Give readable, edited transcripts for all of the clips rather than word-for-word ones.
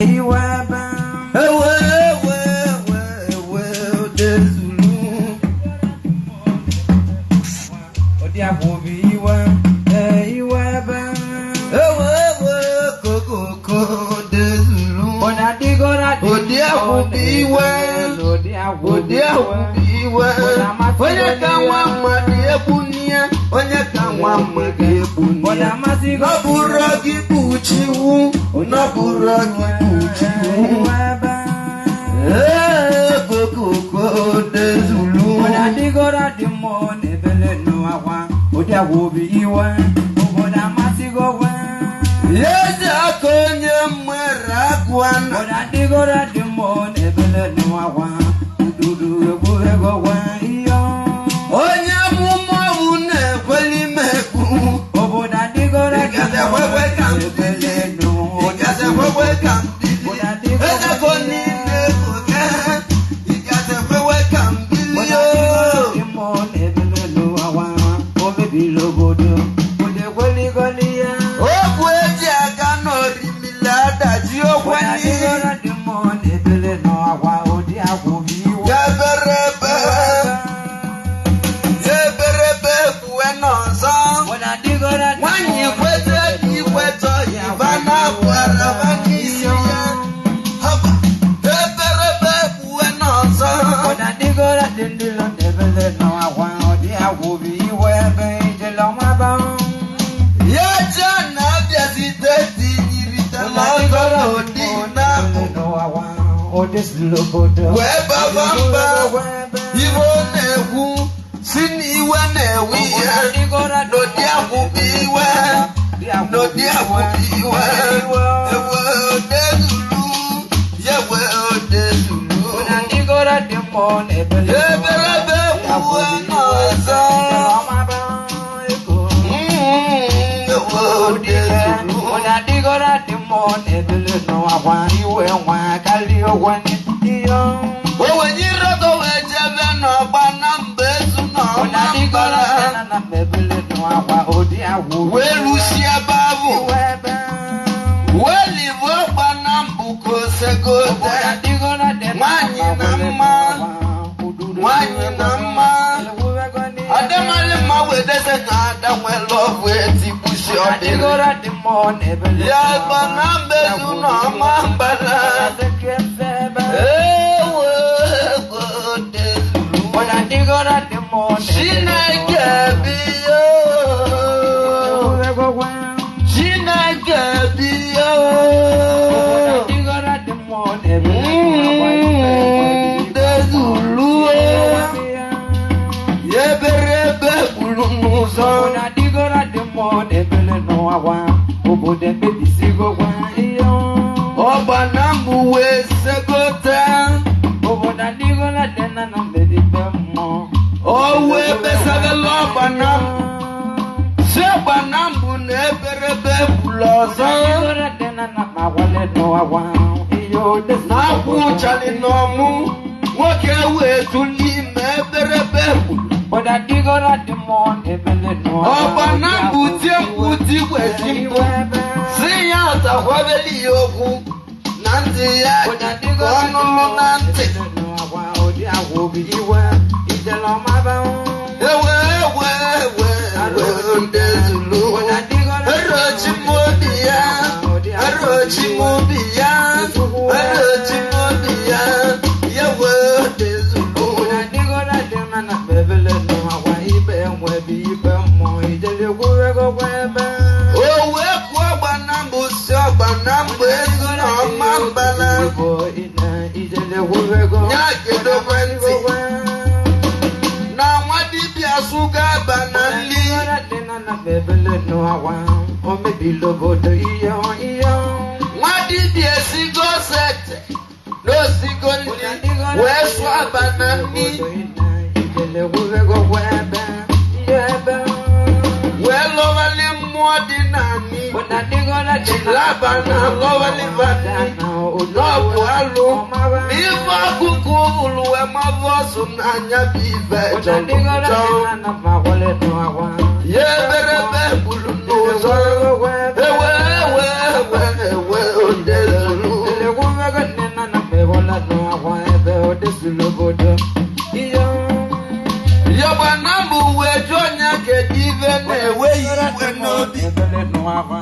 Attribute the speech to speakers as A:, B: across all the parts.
A: Iwe ebe.
B: Ewe ewe ewe ewe odezulu.
A: Ụdị agwa obi iwe, ee, iwe ebe.
B: Ewe ewe kokoko odezulu.
A: Ọ na-adịgoro adị.
B: Ụdị agwa obi iwe.
A: Ụdị agwa obi
B: Ụdị ahụ bụ iwe. Onye ka nwa mmadụ egbu n'ihe, onye ka nwa mmadụ egbu
A: Ọ
B: n'ihe.
A: na-amasị gị.
B: N'ọbụrụ gị bụ chiwu, n'ọbụrụ gị bụ chiwu.
A: Iwe ebe.
B: Ee, kokoko dezulu.
A: Ọ na-adịgoro adị mmụọ na-ebele n'akwa. Ụdị agwa obi iwe. Obodo amasịgo gwe.
B: Eze aka onye nwere agwa na.
A: Ọ na-adịgoro adị mmụọ na-ebele n'akwa. Ududu egwuregwu gwe iyo.
B: Onye amụma ọbụ na-ekweli m ekwu.
A: Obodo adịgoro adị
B: Ịgaze
A: mmụọ
B: ekwekwe ka m
A: na-ebele
B: bili.
A: n'ụwa.
B: Ịgaze ekwekwe ka m bili. Eze ko niile koke. Ịgaze ekwekwe ka m bili ooo. Okwu eji aga n'orimila adaji okwenyi. Yeberebe, yeberebe kwue n'ọzọ. Nwaanyị kwete ka ikwetọ ịba na-abụ araba n'isi ya. Haba, eberebe kwue n'ọzọ. Ya je na-abịazite tinyirite n'ọzọ n'ụdị na-abụ. Wee baba mba, iwe ọ na-ekwu si n'iwe na-ewe ya. N'ụdị akwụkwọ iwe, n'ụdị akwụkwọ iwe. Ewe odezulu, yewe odezulu. Eberebe kwuwe n'ọzọ. Ewe odezulu. O wenyere go wee jebe n'ọgba na mba ezu n'ọma mbara. Wee lụsie ebe ahụ. Wee live ọgba na mbụ ka osegote. Nwaanyị na mma. Nwaanyị na mma. Adamali mma wee dese na ada nwere ọgwụ etigbusi ọdịrị. Ya gba na mba ezu n'ọma mbara. Ewe ego dezulu. Chineke biyo. Chineke biyo. Dezulu. Eberebe gburu n'ụzọ.
A: Obodo ekpebisigo gwa ihe.
B: Ọgba na mbụ wee segote.
A: Obodo adịgola dị na na mgbede mmụọ.
B: O wee besagala ọgba na mbụ. Si ọgba na mbụ na eberebe gburu ọzọ.
A: Adịgola dị na na ma wale n'ụwa ihe odesi.
B: Na-akwụ ụchalị n'ọmụ. Nwoke wee tụli ime eberebe gburu.
A: Obodo adịgola dị mmụọ na-ebele n'ụwa.
B: Ọgba na mbụ tie mkpu tigwe ti mkpu. Si ya atakwabeli ya okwu. Na ntị ya dị ka ọnụnụ na ntị. Ewe ewe ewe ewe ndezulu. Erochi m obi ya. Erochi m obi ya. Erochi m obi ya. Yewe ndezulu. O wee kwuo ọgba na mbụ si ọgba na mbụ ezi na ọma mbala. Ya gedokwe ntị. Na nwa dibịa sụga aba na nli. Nwa dibịa esigo sete. N'osigo nli. Wee sụọ aba na nli. Wee lọwali mmụọ dị n'anị. Laba na lọwali vani. N'ọbụ alụ. Ife ọkụkụ ụlụ wee mabụ ọsụ n'anya bụ ife jọrọ njọ. Ya eberebe gburu n'ụzọ. Ewe ewe ewe ewe odezulu.
A: na-ebele n'ụwa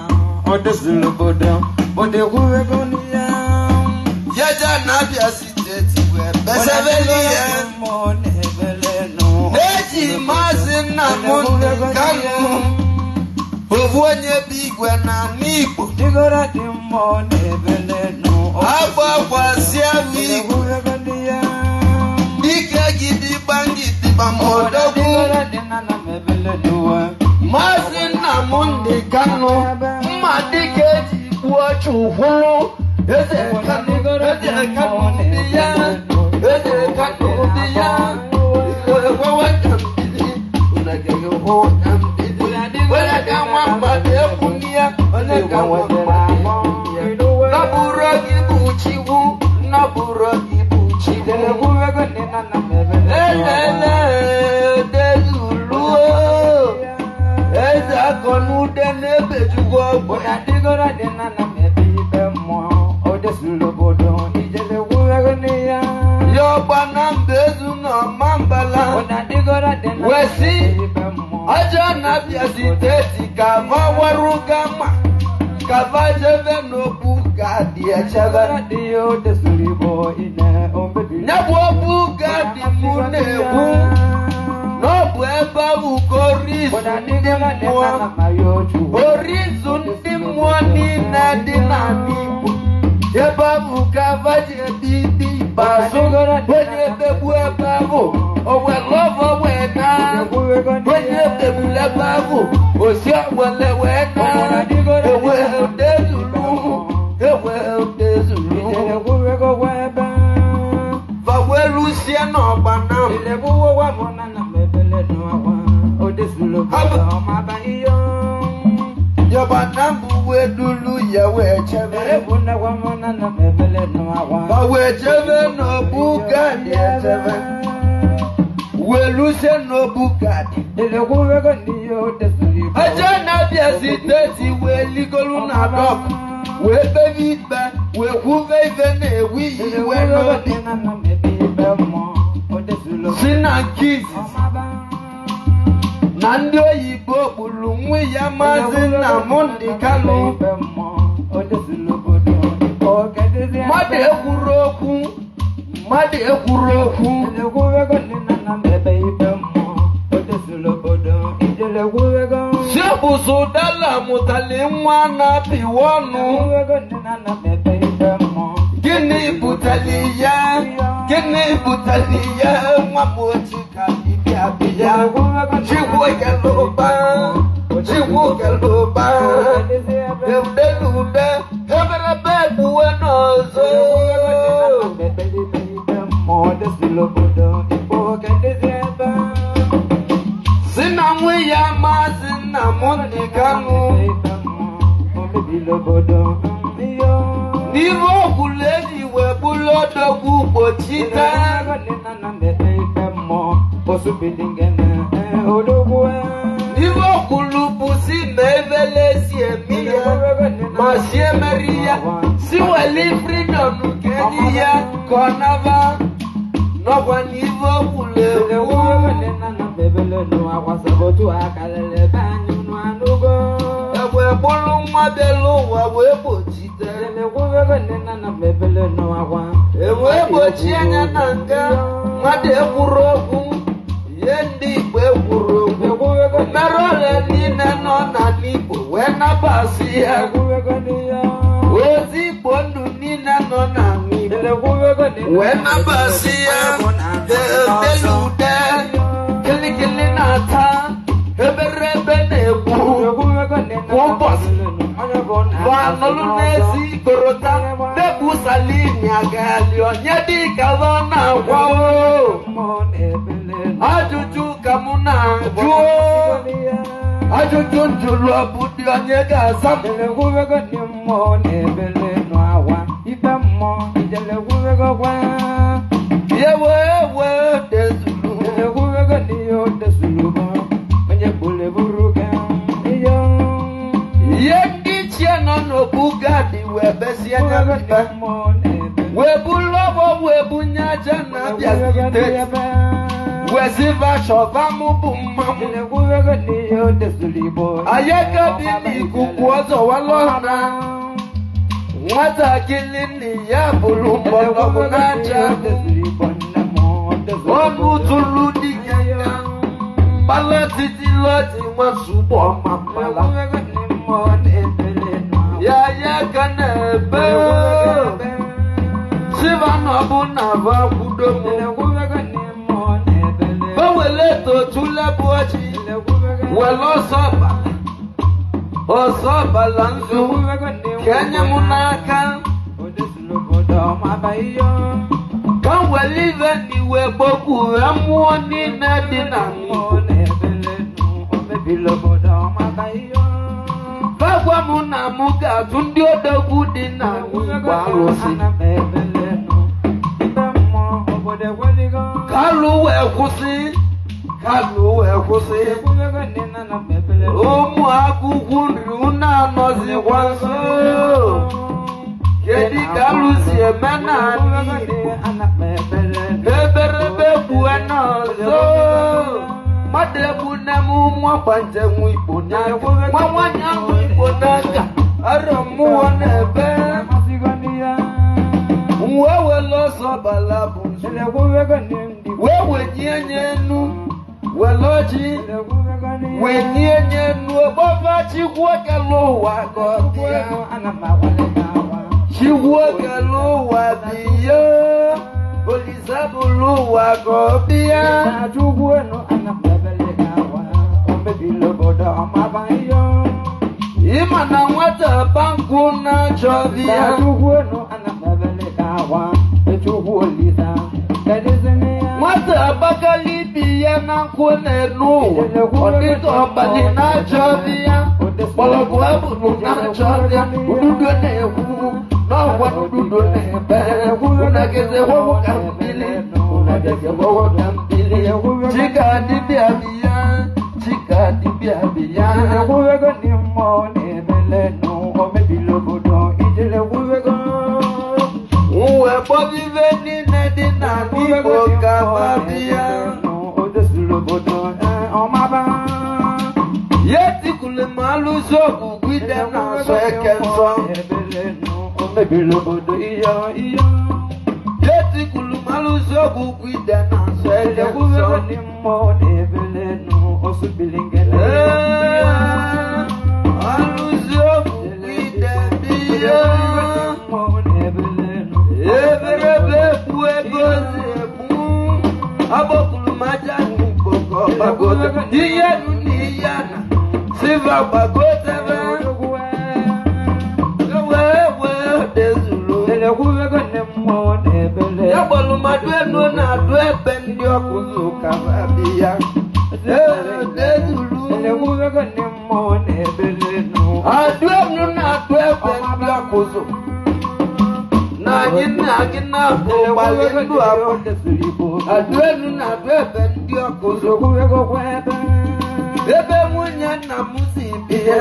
A: odezuru obodo odekwuwego n'ihe.
B: Jeje na-abịa steeti wee besebeli ya.
A: Mmụọ na-ebele n'ụwa.
B: Na-eji Maazị Nnamdị Kanụ, ofu onye bụ igwe na Igbo.
A: Dịgoro dị mmụọ na-ebele n'ụwa.
B: Agbakwasịa m igwe.
A: Odekwuwego n'ihe.
B: Dike gidigba gidigba ma odogwu.
A: Dịgoro dị na na m ebele n'ụwa.
B: Maazị Nnamdị Kanụ, mma dike eji gbuo chukwuru. Eze Kanụ, eze Kanụ dị ya, eze Kanụ dị ya. Ekwewe ka mbili, ekwewe ka mbili. Onye ka nwa mmadụ ekwu ya, onye ka nwa mmadụ ekwu ya. Nọbụrụ gị bụ Chigwu, nọbụrụ gị bụ Chigwu.
A: Odekwuwego dị na na m ebele n'ụwa.
B: Elele dezuluo. Eze akọnude na-ebejugwu ọgwụ.
A: Dịgoro dị na na m ebe ikpe mmụọ odezuru obodo ijele kwuwego n'ihe.
B: Ya ọgba na mba ezu na ọma mbala. Wesi, Ajọ na-abịa steeti ka va waruga ma ka va jebe n'okwu ka dị echebe. Ya bụ okwu ga dị mụ na-ekwu na ọ bụ ebe ahụ ka orizu ndị mmụọ, orizu ndị mmụọ niile dị n'ala Igbo. Ebe ahụ ka va ji ebi ikpe ikpeazụ. Onye ekpegbu ebe ahụ, o were ọvọ wee na. Onye ekpegburu ebe ahụ, osi owele wee na. Ewe dezulu, ewe dezulu. Va wee lusie n'ọgba na m. Yọba na mbụ wee dulu ya wee chebe. Va wee chebe n'obu gadi echebe. Wee lusie n'obu gadi. Aja na-abịa steeti wee ligolu na dọk wee kpebe ikpe wee kwube ife na-ewe iwe n'obi si na nke izizi na ndị oyibo gburu nwa ya Maazị Nnamdị Kanụ. Mmadụ ekwuru okwu, mmadụ ekwuru okwu. Si dala mụtali nwa na-apịwa ọnụ. Gịnị butere ya? Gịnị butere ya? Nwa m otu ka dibịa bịa. Chukwu kele ụba, Chukwu kele ụba. Udelude, eberebe egbuwe n'ọzọ. Si na nwa ya Maazị Nnamdị Kanụ n'ife ọgwụlụ eji wee bụrụ odogwu gbochite. N'ife ọgwụlụ bụ si ma ebele si emi ya ma si emeri ya si weli freedom ka enyi ya ka ọ naba n'ọkwa n'ife ọgwụlụ egwu. Egbe bụrụ nwa bịara ụwa wee gbochite. Ewee gbochie anya na nga mmadụ ekwuru okwu ihe ndị Igbo ekwuru okwu mere ole niile nọ n'ala Igbo wee nabasị ya ozi Igbo ndụ niile nọ n'ala Igbo wee nabasị ya delude kilikili na-ata eberebe na-egbu ụbọchị vanọlụ n'ezi korota debusalini agali onye dịka ọ na-agwa o. Ajụjụ ka mụ na-ajụ o. Ajụjụ njụlụ ọ bụ dị onye ga-aza m.
A: Elekwuwego ndị mmụọ na-ebele n'awa ikpe mmụọ ijelekwuwego.
B: Ihe wee wee dezulu.
A: Elekwuwego ndị ihe odezuru onye gburu ga ihe.
B: Ihe ndị ichie nọ n'obu gadi wee bezie nya ikpe
A: mmụọ na-ebele
B: wee bulu ọgbọ wee bunye aja na Abia steeti. Wesiva chọba mụ bụ mmanwụ. Ayaka bi n'ikuku ọzọ walọna. Nwatakịrị nne ya bụrụ mgbọrọgwụ n'aja. Ọnụ tụrụ dike ya. Kpala titi lọtị nwasugbo mapala. Ya ya ka na-ebe. Siva na ọ bụ na va kwudo mụ. Bawele totule bụ ọchị. Were ọsọ bala. Ọsọ bala nzu. Ka enye m n'aka. Ka m were ive n'iwe gbogbu mmụọ niile dị na Igbo. Bagwa m na mụ ga-atụ ndị odogwu dị na Igbo arụsị. Kalụ wee kwụsị. Kalụ wee kwụsị. Ụmụ akwụkwọ nri unu anọzikwa nso. Kedu ka alụ si eme n'ala Igbo? Eberebe gbue n'ọzọ. Mmadụ egbu nne m nwa gbanje nwa Igbo n'aka. Nwa nwanyị ahụ Igbo n'aka. Arọ mmụọ na-ebe. Wee were ọsọ bala bụ nzu. Wee wenye nye enu. Were ọjị. Wenye nye enu. Ọgbọba Chukwu ekele ụwa ka ọ bịa. Chukwu ekele ụwa bịa. Olise bụrụ ụwa ka ọ bịa. Ịma na nwata bankụ na-achọ bịa. Nwata Abakaliki ya na nkwụ na-enu ụwa. Ọ dịka ọbalị na-achọ bịa. Mgbọrọgwụ abụrụ na-achọ bịa. Ududo na-ekwu n'ọkwa ududo na-ebe. Unageze wowo ka mbili. Unageze wowo ka mbili. Chika dibịa bịa. Chika dibịa bịa. Uwe kpọbive niile dị n'ala Igbo ka ma bịa. Ya etikule m alụsị ọgwụgwụ ide na-asọ eke nsọ. Ya etikulu m alụsị ọgwụgwụ ide na-asọ eke nsọ. Ee, alụsị ọgwụgwụ ide bịa. Eberebe ekwu ego si ekwu. Agbọkwuru m aja n'Igbo ka ọ gbagote. Ihe nu na ihe na siva gbagotebe. Wee wee dezuru. Ya gbalụ mmadụ enu na-adụ ebe ndị ọkụzụ ka ha bịa. Ee, dezuru. Adụ enu na-adụ ebe ndị ọkụzụ. Na anyị na gị na-abụ gbalị ndụ abụ. Adụ enu na-adụ ebe ndị ọkụzụ. Ebe nwunye nna m si bịa.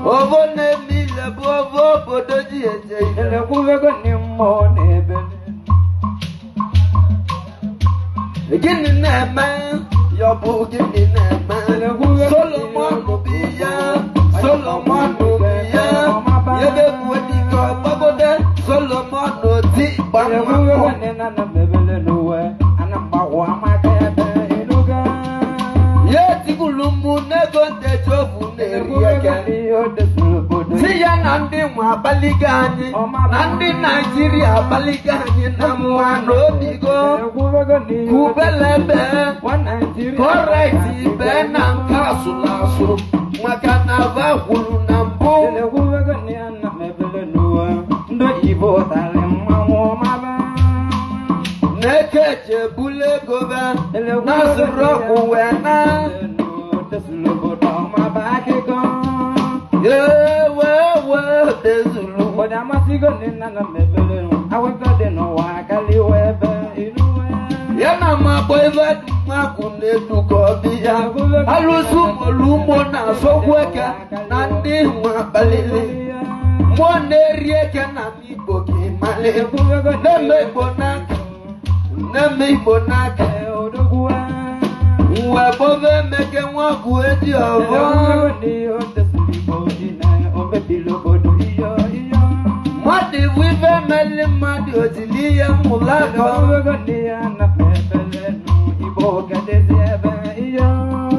B: Ovo na-eme ile bụ ovo obodo ji eje ile. Gịnị na-eme? Ya ọ bụ gịnị na-eme? Solomon bụ ya, Solomon bụ ya. Ebe kwuo dike ọgbagode, Solomon oti ịgba mmanwụ. Ya etikulu mụ n'ego ntecha ofu na-eri eke. Si ya na ndị nwe akpaligo anyị, na ndị Naijiria akpaligo anyị na mma na obigo. Kubelebe, kọrekt ibe na nke asụrụ asụ, maka na va kwuru na mbụ. Na-eke eji ebulu ego be, na asụrụ ọgwụ wee na. Ewe ewe dezulu. Ya na m akpọ ife mmakụ na-edu ka ọ bịa. Alụsị ụmụlụ na-asọkwu eke na ndị nwe akpalili. Mmụọ na-eri eke na Igbo ka ị mmalị na-eme Igbo n'aka, na-eme Igbo n'aka. Uwe bọba Emeke nwaọgwụ eji ọbọ. Mmadụ bụ ife meli mmadụ otili ya mmụlakọ.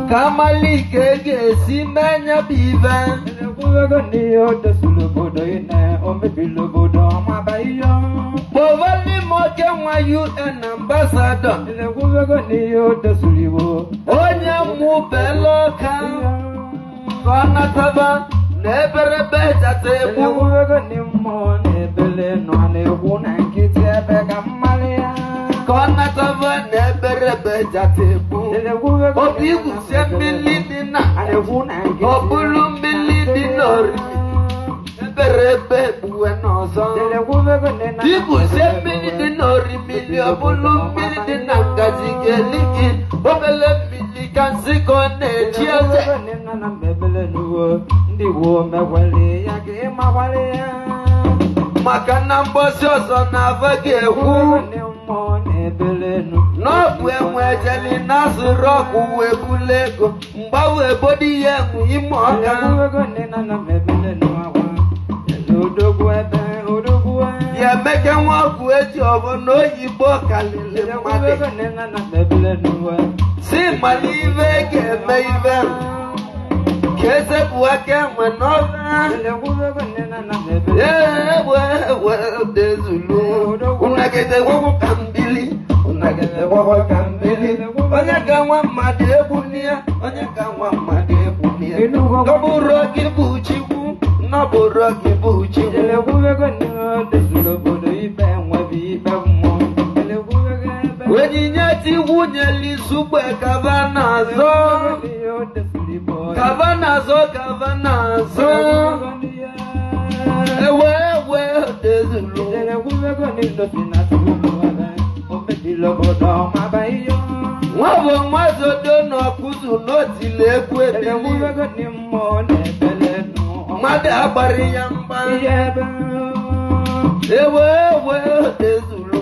B: Ka amalike ga-esi mee nya bụ ife. Kpọvalimoke nwa UN ambassador, onye mụbela ọka ka ọ nataba na eberebe jata egbu. Ka ọ nataba na eberebe jata egbu. Obi gwusie mmiri dị na ọ bụrụ mmiri dị n'oriri, eberebe gbuwe n'ọzọ. Igwusie mmiri dị n'orimiri, ọ bụrụ mmiri dị na ngaji ga-eli gị. Obele mmiri ka nzikọ na-echi eze.
A: Ndị gboo mekwere ya ka ịmakwara ya.
B: Maka na mgbọsị ọzọ na-ava ga-ekwu n'ọbụ enwe ejeli na azụrụ ọgwụ wee bulu ego mgbanwe bodi ya enwe ime ọka. Ya emeke nwa ọgwụ eji ọbụ na oyibo kalili mmadụ si mala ive ga-eme ive ka ezepụ aka enwe n'ọba. Ewe ewe dezulu unagide gwagwọ ka mbili, unagide gwagwọ ka mbili. Onye ka nwa mmadụ egbunie, onye ka nwa mmadụ egbunie. Nọbụrụ gị bụ Chukwu, nọbụrụ gị bụ Chukwu. Onyinye Chukwu nyeli sugbe kava na-azọ, kava na-azọ, kava na-azọ. Ewe ewe dezulu. Nwa bụ nwazodo n'ọkụzụ n'otile egwu ebili. Mmadụ agbara ya mgba. Ewe ewe dezulu.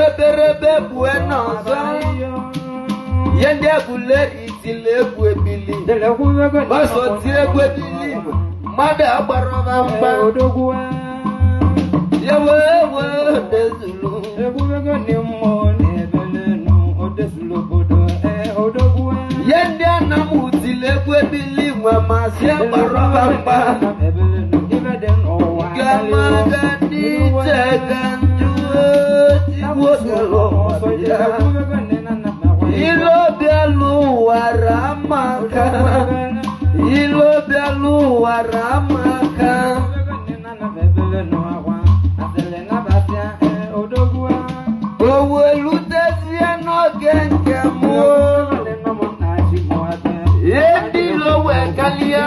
B: Eberebe gbue n'ọzọ. Ihe ndị egwule itile egwu ebili. Gbasọ tie egwu ebili. Mmadụ agbara ha mgba. Ewe ewe dezulu. Ihe ndị anam tile egwu ebili nwe masị agbara ha mgba. Gamaga dị iche ka njụ tigbuo ya. Ilo bịalụ ụwa ramaka. Ilo bịalụ ụwa ramaka. Owelutezie n'oge nke mụ. Ndị ilo wee kalịa.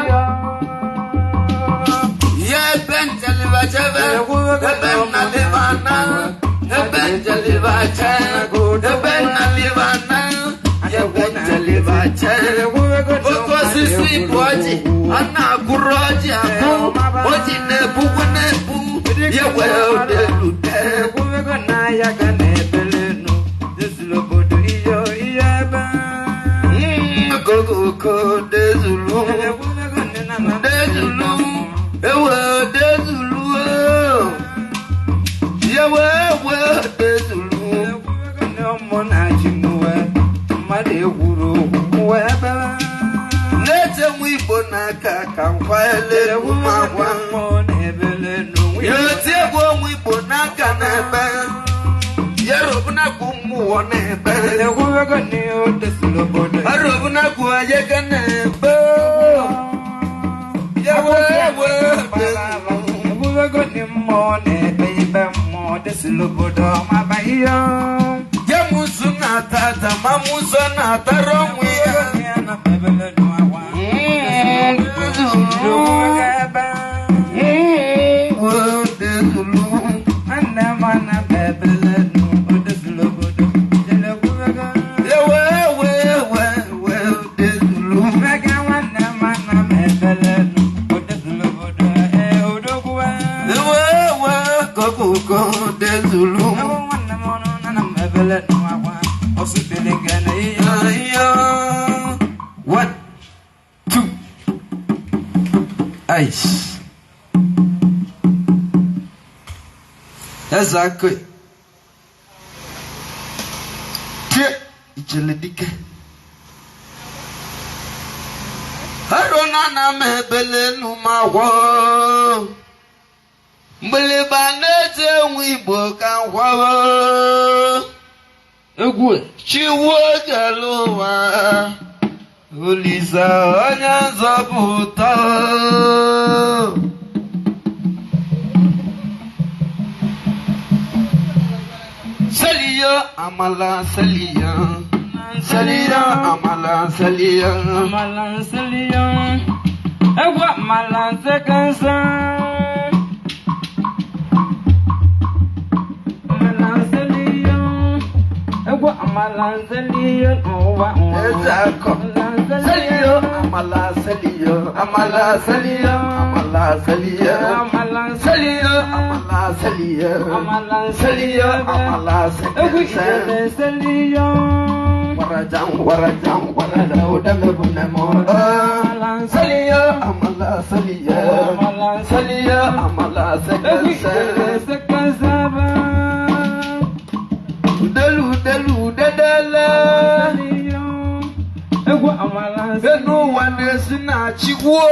B: Ya ebe njelibachebe, ebe nnalibana, ebe njelibache, ebe nnalibana, ebe njelibache. Oke osisi bụ ọjị, a na-akwụrụ ọjị akwụ, ọjị na-ebukwu na-ebu, ya wee odelute. Kokoko dezulu, dezulu, ewe dezulu, yewe ewe dezulu. Na-eche nwa Igbo n'aka ka nkwa ele makwa. Ya oti egwu onwe Igbo n'aka n'ebe. Yerobunakwu mmụọ n'ebe. Arobunakwu ayega n'ebe. Yewe ewe dezulu. Yemusu na-atata ma muso na-atara onwe ya. Dezulu. Dezulu. Ewe ewe ewe ewe dezulu. Ewe Udezulu.
A: Ewo nwanne m ọnụ na na m ebele n'akwa ọsụbele nke na ihe.
B: Ayo. One, two, ice. Eze akụ. Tie ijele dike. Arụna na m ebele n'ụmụagwọ. Mgbịlịgba na-ete enwe Igbo ka nkwawo.
A: Egwu
B: Chiwu ogele ụwa. Olise onye nzọpụta. Seliyo amala seliyo. Seliyo amala seliyo.
A: Amalanseliyo, egwu amalansekansa. Amalanseliyo, egwu amalanseliyo n'ụwa nwa.
B: Eze akọ. Seliyo amala seliyo. Amala seliyo. Amala seliyo. Seliyo amala seliyo. Seliyo amala
A: Egwu
B: seliyo.
A: ijele seliyo.
B: Warajam warajam warajam udame bunemo. Seliyo amala seliyo. Seliyo amala
A: Egwu ijele
B: seliyo.
A: sekansa ba.
B: Udelu udelu udedele.
A: Seliyo, egwu amalanseliyo.
B: Enu ụwa na-esi na chigbuo.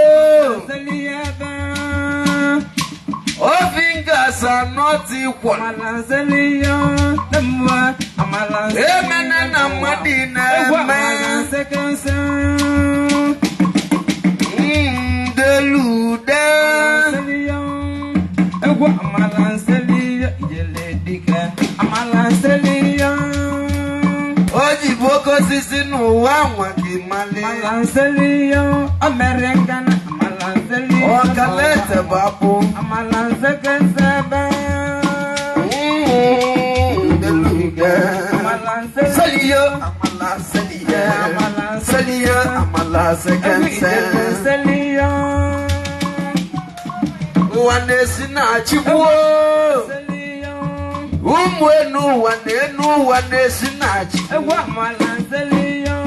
B: All fingers are not equal. Emene na mmadụ na-eme. Ndelu ude. O ji bụ oke osisi n'ụwa nwa gị mali. Ọkalete bụ akpụ. Ndelu ude. Seliyo amala seliyo. Seliyo amala sekense. Ụwa na-esi na chigbuo. Ụmụ enu ụwa na enu ụwa na-esi na chi.
A: Egwu amalanzeliyo,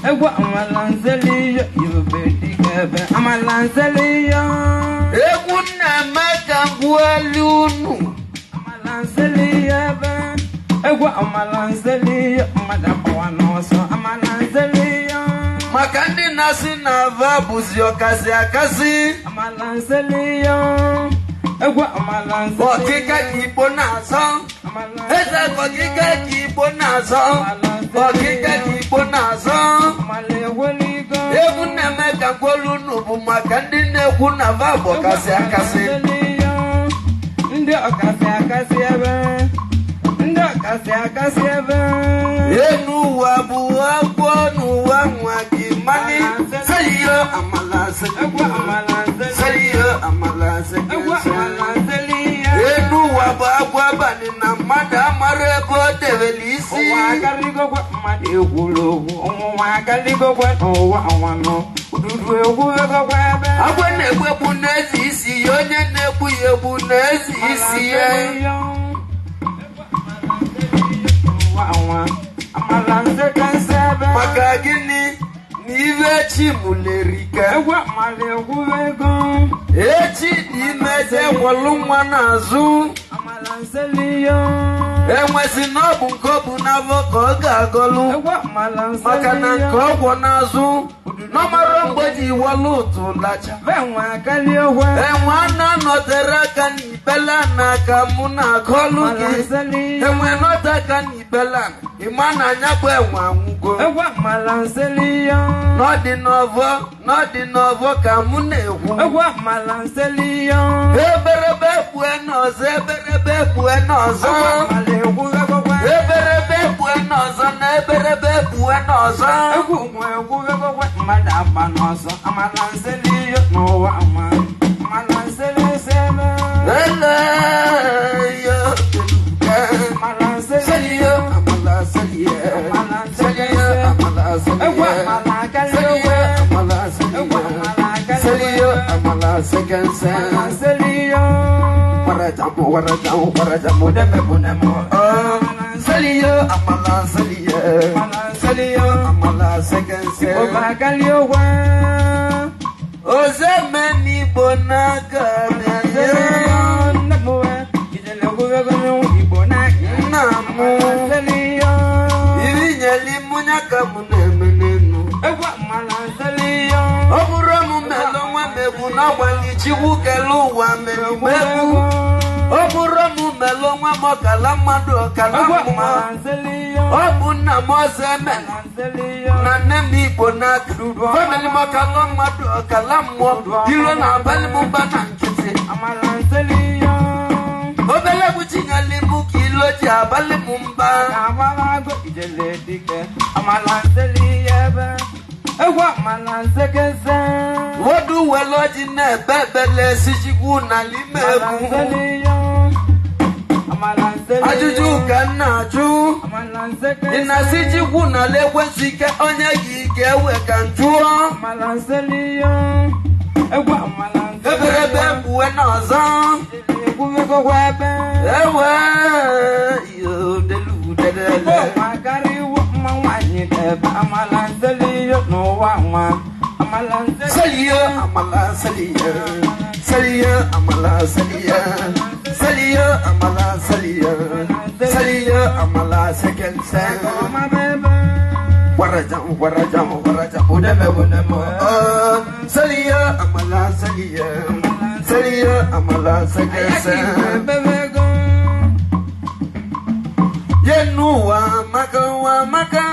A: egwu amalanzeliyo, Yorùbá dikebe amalanzeliyo.
B: Egwu nna-eme ka ngwuelu unu.
A: Amalanzeliyo ebe, egwu amalanzeliyo, mmadụ agbawa n'ọsọ amalanzeliyo.
B: Maka ndị na-asị na ava bụzi ọkasị akasị.
A: Amalanzeliyo, egwu amalanzeliyo.
B: Ọkịka ka Igbo na-azọ. Eze ka ọkịka ka Igbo na-azọ. Ọkịka ka Igbo na-azọ.
A: Amala eweligo.
B: Egwu nna-eme ka ngwuelu unu bụ maka ndị na-ekwu na ava bụ ọkasị akasị.
A: Ndị ọkasị akasị ebe, ndị ọkasị akasị ebe.
B: Enu ụwa bụ agwọ n'ụwa nwa gị mali. Seliyo amala
A: Egwu
B: seliyo.
A: amalanzeliyo.
B: Seliyo amala
A: Egwu
B: seliyo.
A: amalanzeliyo.
B: Enu ụwa bụ agwọ abalị na mmadụ amara ebe o debere isi.
A: Ụwa akarịgokwe mmadụ ekwuru okwu. Ọnwụnwa akarịgokwe n'ụwa nwanụ. Ududu ekwubegokwe ebe.
B: Agwọ na-egbu egbu na-ezi isi ya, onye na-egbu ya egbu na-ezi isi ya.
A: Amalanzeliyo. Ụwa nwa. Amalanzekanse ebe.
B: Maka gịnị na ibe chi mụlerike.
A: Egwu amala ekwubego.
B: Echi dị ime jekwalụ nwa n'azụ.
A: Amalanzeliyo.
B: Enwesị na ọ bụ nke ọ bụ n'afọ ka ọ ga-agọlụ.
A: Egwu amalanzeliyo.
B: Maka na nke ọgwọ n'azụ n'ọmara mgbe ji walụ ụtụ lacha.
A: Benwe akali ogwe.
B: Enwe a na-anọtere aka n'ibela na aka mụ na-akọlụ gị.
A: Amalanzeliyo.
B: Enwe nọte aka n'ibela ịma na anya bụ enwe anwụgo.
A: Egwu amalanzeliyo.
B: N'ọdị n'ọvọ n'ọdị n'ọvọ ka mụ na-ekwu.
A: Egwu amalanzeliyo.
B: Eberebe kpue n'ọzọ eberebe kpue n'ọzọ.
A: Egwu amala egwuregwekwe.
B: Eberebe kpue n'ọzọ na eberebe kpue n'ọzọ.
A: Egwu nwe egwuregwekwe mmadụ agba n'ọsọ. Amalanzeliyo n'ụwa nwa. Amalanzelisebe.
B: Eleyo
A: Amalanzeliyo.
B: Seliyo amala seliyo. Seliyo amala
A: Egwu
B: seliyo.
A: amala akali
B: Seliyo
A: ogwe.
B: amala
A: Egwu
B: seliyo.
A: amala akali
B: Seliyo
A: ogwe.
B: amala sekense.
A: Amalanzeliyo.
B: Waraja Warajam, warajam, saliyo amala saliyo, saliyo amala sekense. Ozemeni bonaka nna m, irinyeli mụnya ka mụ na-emenenu. Ọ bụrụ omume nwa m egwu n'agbalị Chukwu kele ụwa megbu egwu. Ọ bụrụ omume nwa m, ọkala mmadụ, ọkala mma. Ọ bụ nna m ọzọ eme na nne m Igbo n'aka family m, ọkala mmadụ, ọkala mmụọ. Ilo na abalị m mba na nkịtị. Obele egwu chinyere m ka ilo ji abalị m mba.
A: Egwu amala nsekese.
B: Ụfọdụ were ọjị na-ebe ekpele si Chukwu n'ala ime egwu. Ajụjụ ka m na-ajụ, ị na-asị Chukwu n'ala ekwensị ike onye gị ike ewe ka m jụọ. Eberebe mgbuwe n'ọzọ ewe yo delu delele. Saliyo amala saliyo, saliyo amala saliyo, saliyo amala saliyo, saliyo amala sekense. Warajam, warajam, warajam, udeme unemo. Saliyo amala saliyo, saliyo amala sekense. Yenu wa maka wa maka.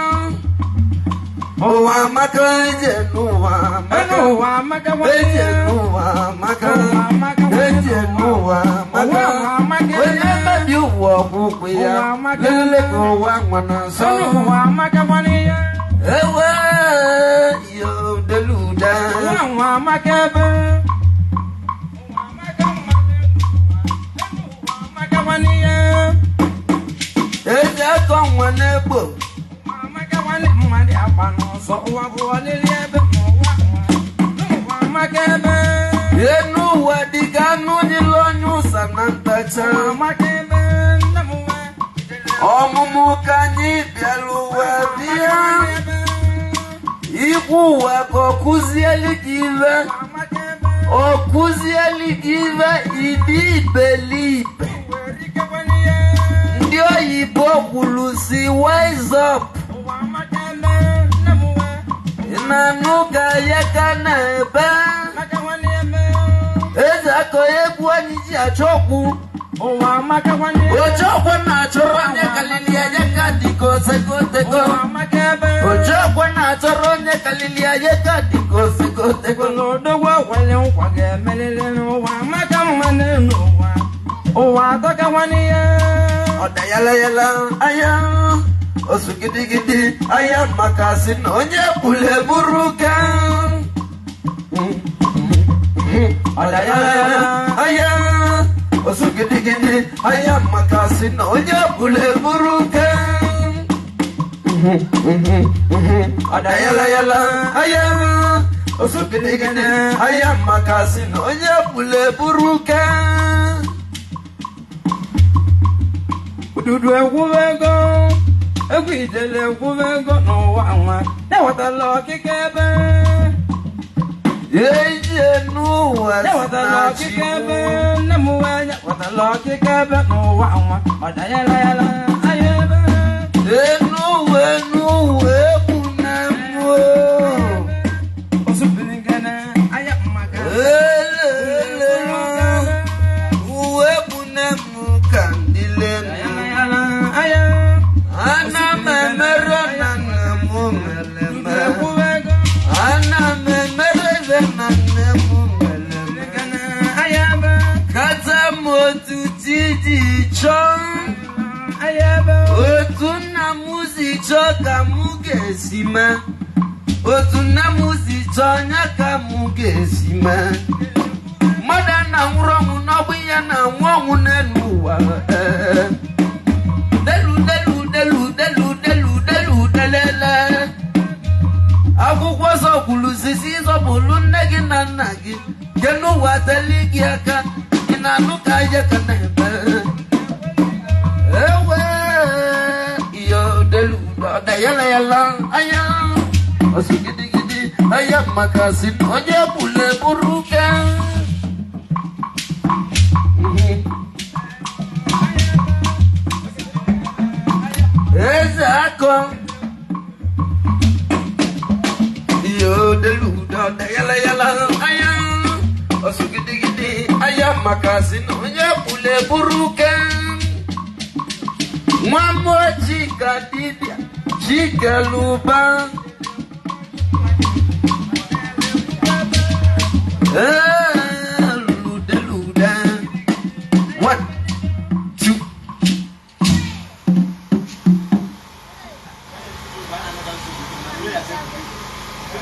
B: Ụwa maka ije n'ụwa maka ije n'ụwa maka ije n'ụwa maka onye mmebi ụwa ọgwụgwụ ya lele ka ụwa nwa na nsọ ewe yo deluda. Eji akọ nwa n'egbo. Enu ụwa dịka anụ niile onye ụsa na ntacha. Ọmụmụ ka anyị bịara ụwa bịa ikwu ụwa ka ọ kụzieli gị ive, ọ kụzieli gị ive ibe ibelibe. Ndị oyibo kwuru si wise up. Na-anụ ka ya ka na-ebe eze akọ egwu anyị ji achọ okwu. Ocheokwu na-achọrọ onye kalili ya ka dịka osekoteko. Ocheokwu na-achọrọ onye kalili ya ka dịka osekoteko.
A: Odogwu kwere nkwa ga-emelili n'ụwa maka mma n'ụwa, ụwa atọkakwana ihe.
B: Ọda yala yala anya osu gidigidi anya maka sị na onye bụrụ eburu ka. Ọda yala yala anya osu gidigidi anya maka sị na onye bụrụ eburu ka. Ọda yala yala anya osu gidigidi anya maka sị na onye bụrụ eburu ka.
A: Ududu ekwubego egwu, ijele ekwubego n'ụwa nwa na-ewetala ọkịka ebe.
B: Eje n'ụwa si
A: na-ewetala
B: na
A: ọkịka ebe.
B: Chukwu.
A: Nne m wee wetala ọkịka ebe n'ụwa nwa ọdayala yala anya ebe.
B: Enu ụwa, enu ụwa egwu na mmụọ.
A: Osupirigene anya mmaka.
B: Elele ụwa egwu na mmụọ ka ndị lenu.
A: Yala yala anya.
B: Ana m emerụ na nna m meleme.
A: Ekwubego.
B: Ana m emerụ eze na nne m meleme.
A: Gene anya ebe.
B: Kata m otu chi ji chọọ.
A: Anya ebe.
B: Otu nna m si chọọ ka m ga-esi mee, otu nna m si chọọ nya ka m ga-esi mee. Mmadụ a na-anwụrụ ọnwụ n'ọgbụ ya na-anwụ ọnwụ n'elu ụwa ee. Delu delu delu delu delu delu delele. Akwụkwọ nsọ kwuru sisi ịzọpụrụ nne gị na nna gị nke n'ụwa teli gị aka. Ị na-anụ ka ihe ka na-eme. maka si na onye bụla eburu ka. Eze akọ iyo deludo yala yala aya ọsọ gidigidi aya maka si na onye bụla eburu ka. Nwa mmụọ Chika dibịa Chikeluba.